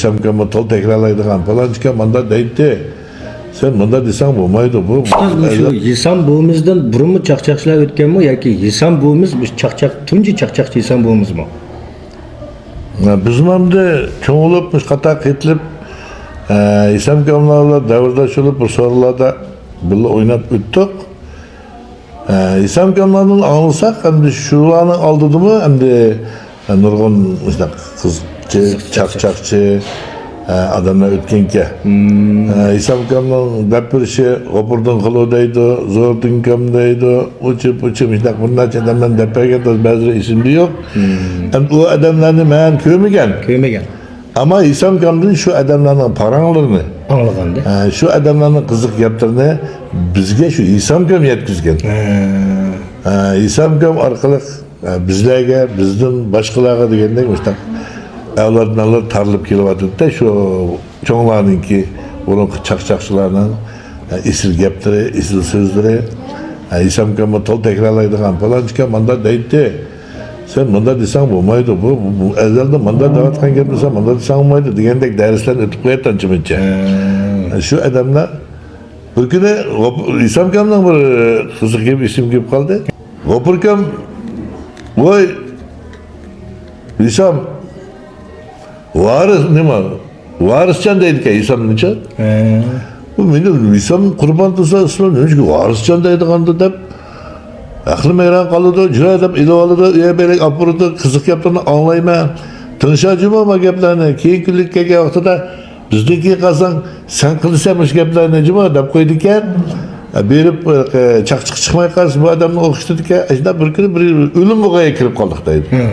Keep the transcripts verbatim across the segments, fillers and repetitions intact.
ھېسامكاممۇ تولا تەكرارلايدىغان، پالانچىكام مانداق دەيتتى. سەن مۇنداق دېسەڭ بولمايدۇ، بۇ، بۇ ئۇستاز، مۇشۇ ھېسام بوۋىمىزدىن بۇرۇنمۇ چاقچاقچىلار ئۆتكەنمۇ ياكى ھېسام بوۋىمىز مۇشۇ چاقچاق، تۇنجى چاقچاقچى ھېسام بوۋىمىزمۇ؟ ھە، بىزمۇ ئەمدى چوڭ بولۇپ، مۇشۇ قاتار قېتىلىپ، ھە، ھېسامكاملار بىلەن دەۋرداش بولۇپ، بىر سورۇنلاردا بىللە ئويناپ ئۆتتۇق. ھە، ھېسامكاملاردىن ئاڭلىساق، ئەمدى شۇلارنىڭ ئالدىدىمۇ ئەمدى، ھە، نۇرغۇن مۇشۇنداق قىزىقچى، قىزىقچى، چاقچاقچى، ھە، ئادەملەر ئۆتكەنكەن. ھە، ھېسامكامنىڭ دەپ بېرىشى، غوپۇردىن خىلۇ دەيدۇ، زوردىنكام دەيدۇ، ئۇچۇپ، ئۇچۇپ، مۇشۇنداق بىر نەچچە ئادەملەرنى دەپ بەرگەن، بەزىلىرى ئېسىمدە يوق. ئەمدى ئۇ ئادەملەرنى مەن كۆرمىگەن. كۆرمىگەن. ئەمما ھېسامكامدىن شۇ ئادەملەرنىڭ پاراڭلىرىنى، ئاڭلىغاندا، ھە، شۇ ئادەملەرنىڭ قىزىق گەپلىرىنى بىزگە شۇ ھېسامكام يەتكۈزگەن. ھە. ھە، ھېسامكام ئارقىلىق، ھە، بىزلەرگە، بىزدىن باشقىلارغا دېگەندەك مۇشۇنداق ئەۋلادنالار تارىلىپ كېلىۋاتىدۇ-دە، شۇ چوڭلارنىڭكى، بۇرۇنقى چاقچاقچىلارنىڭ، ھە، ئېسىل گەپلىرى، ئېسىل سۆزلىرى. ھە، ھېسامكاممۇ تولا تەكرارلايدىغان، پالانچىكام مانداق دەيتتى. سەن مۇنداق دېسەڭ بولمايدۇ، بۇ، بۇ، بۇ ئەزەلدىن مۇنداق دەۋاتقان گەپنى سەن مۇنداق دېسەڭ بولمايدۇ دېگەندەك دەرسلەرنى ئۆتۈپ قوياتتى ئانچە-مۇنچە. ھە. شۇ ئادەملەر بىر كۈنى غوپ-، ھېسامكامنىڭ بىر قىزىق گېپى ئېسىمگە كېلىپ قالدى. غوپۇركام، ۋوي، ھېسام، ۋارىس نېمە؟ ۋارىسجان دەيدىكەن ھېسامنىچۇ. ھە. بۇ مېنى ھېسام قۇربان تۇرسا ئىسمى نېمىشقا ۋارىسجان دەيدىغاندۇ دەپ، ئەقلىم ھەيران قالىدۇ، جۈرە دەپ ئېلىۋالىدۇ، ئۇ يەر بېرەك ئاپىرىدۇ، قىزىق گەپلەرنى ئاڭلايمەن. تىڭشا جۇمۇ ما گەپلەرنى، كېيىن كۈنلۈك كەلگەن ۋاقتىدا بىزدىن كېيىن قالساڭ، سەن قىلىسەن مۇشۇ گەپلەرنى جۇمۇ دەپ قويىدىكەن. بېرىپ، چاقچىقى چىقماي قالسا، بۇ ئادەمنى ئوخشىتىدىكەن. ئاشۇنداق بىر كۈنى بىر ئۆلۈم بوغايغا كىرىپ قالدۇق دەيدۇ. ھە.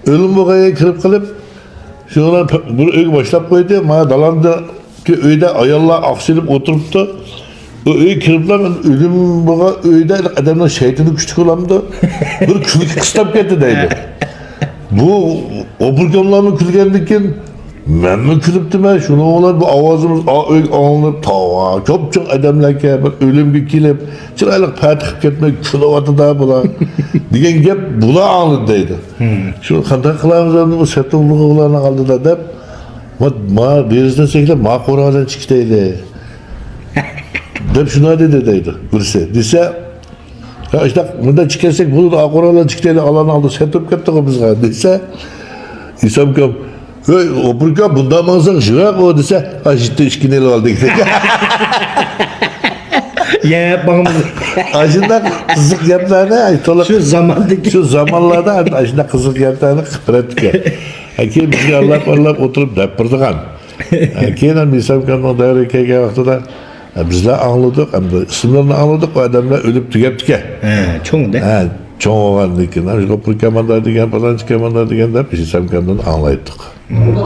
ئۆلۈم بوغايغا كىرىپ قېلىپ، شۇ بىلەن بىر ئۆيگە باشلاپ قويدى. مانا دالاندىكى ئۆيدە ئاياللار ئاق سېلىپ ئولتۇرۇپتۇ. ئۇ ئۆيگە كىرىپلا مەن ئۆلۈم بوغا ئۆيدە ئادەمنىڭ شەيتىنى كۈچلۈك بولامدۇ؟ بىر كۈلكە قىستاپ كەتتى دەيدۇ. بۇ ئوبۇركاملارمۇ كۈلگەندىن كېيىن مەنمۇ كۈلۈپتىمەن. شۇنىڭ بىلەن بۇ ئاۋازىمىز ئا-، ئۆيگە ئاڭلىنىپ، تاۋا، كۆپ چوڭ ئادەملەركەن، بىر ئۆلۈمگە كېلىپ، چىرايلىق پەتە قىلىپ كەتمەي كۈلۈۋاتىدۇ بۇلار دېگەن گەپ بۇلار ئاڭلىدى دەيدۇ. شۇ قانداق قىلارمىز ئەمدى بۇ سەتۇللۇغا بۇلارنىڭ ئالدىدا دەپ، ما، ما دېرىزىدىن سەكرەپ، ما قورالىنى چىقىتايلى دەپ شۇنداق دېدى دەيدۇ بىرسى. دېسە، يا ئىشتاق، مۇنداق چىقىرسەك بولىدۇ، ئا قورالىنى چىقىتايلى، ئالارنىڭ ئالدىدا سەتۇرۇپ كەتتىغۇ بىزغا دېسە، ئىسامكام، ھۆي، ئوپۇركا، بۇنداق ماڭساق يىراق ئۇ دېسە، ئا، يېتتە ئىككىنى ئېلىۋالدى. يەپ باقمىدى. ئاشۇنداق قىزىق گەپلەرنى، ئاي، تولا شۇ زاماندىكى. شۇ زامانلاردا ئاشۇنداق قىزىق گەپلەرنى قىلىپ بېرەتتىكەن. ھە، كېيىن بىزگە ئارىلاپ، ئارىلاپ ئولتۇرۇپ دەپ بېرىدىغان. ھە، كېيىن ھەم ئىسامكامنىڭ دەۋرىگە كەلگەن ۋاقتىدا، ھە، بىزلەر ئاڭلىدۇق، ئەمدى ئىسىملىرىنى ئاڭلىدۇق، ئۇ ئادەملەر ئۆلۈپ تۈگەپتىكەن. ھە، چوڭ-دە. ھە، چوڭ بولغاندىن كېيىن، ھە، شۇ كوماندار دېگەن، پالانچى كوماندار دېگەن دەپ ئىسامكامدىن ئاڭلايتتۇق.